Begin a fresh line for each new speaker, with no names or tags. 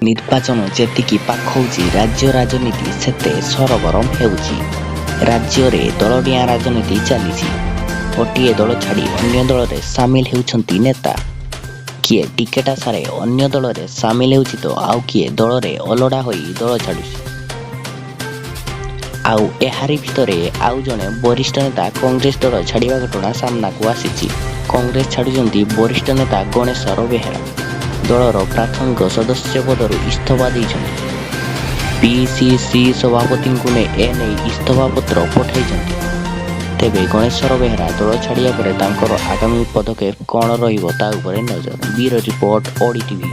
ନିର୍ବାଚନ ଯେତିକି ପାଖଉଛି ରାଜ୍ୟ ରାଜନୀତି ସେତେ ସରଗରମ ହେଉଛି। ରାଜ୍ୟରେ ଦଳଡିଆଁ ରାଜନୀତି ଚାଲିଛି। ଗୋଟିଏ ଦଳ ଛାଡ଼ି ଅନ୍ୟ ଦଳରେ ସାମିଲ ହେଉଛନ୍ତି ନେତା। କିଏ ଟିକେଟ ଆଶାରେ ଅନ୍ୟ ଦଳରେ ସାମିଲ ହେଉଛି ତ ଆଉ କିଏ ଦଳରେ ଅଲୋଡ଼ା ହୋଇ ଦଳ ଛାଡୁଛି। ଆଉ ଏହାରି ଭିତରେ ଆଉ ଜଣେ ବରିଷ୍ଠ ନେତା କଂଗ୍ରେସ ଦଳ ଛାଡ଼ିବା ଘଟଣା ସାମ୍ନାକୁ ଆସିଛି। କଂଗ୍ରେସ ଛାଡୁଛନ୍ତି ବରିଷ୍ଠ ନେତା ଗଣେଶ୍ୱର ବେହେରା। ଦଳର ପ୍ରାଥମିକ ସଦସ୍ୟ ପଦରୁ ଇସ୍ତଫା ଦେଇଛନ୍ତି। ପିସିସି ସଭାପତିଙ୍କୁ ଏନେଇ ଇସ୍ତଫା ପତ୍ର ପଠାଇଛନ୍ତି। ତେବେ ଗଣେଶ୍ୱର ବେହେରା ଦଳ ଛାଡ଼ିବା ପରେ ତାଙ୍କର ଆଗାମୀ ପଦକ୍ଷେପ କଣ ରହିବ ତା ଉପରେ ନଜର। Bureau report, ଓଡିଟିଭି।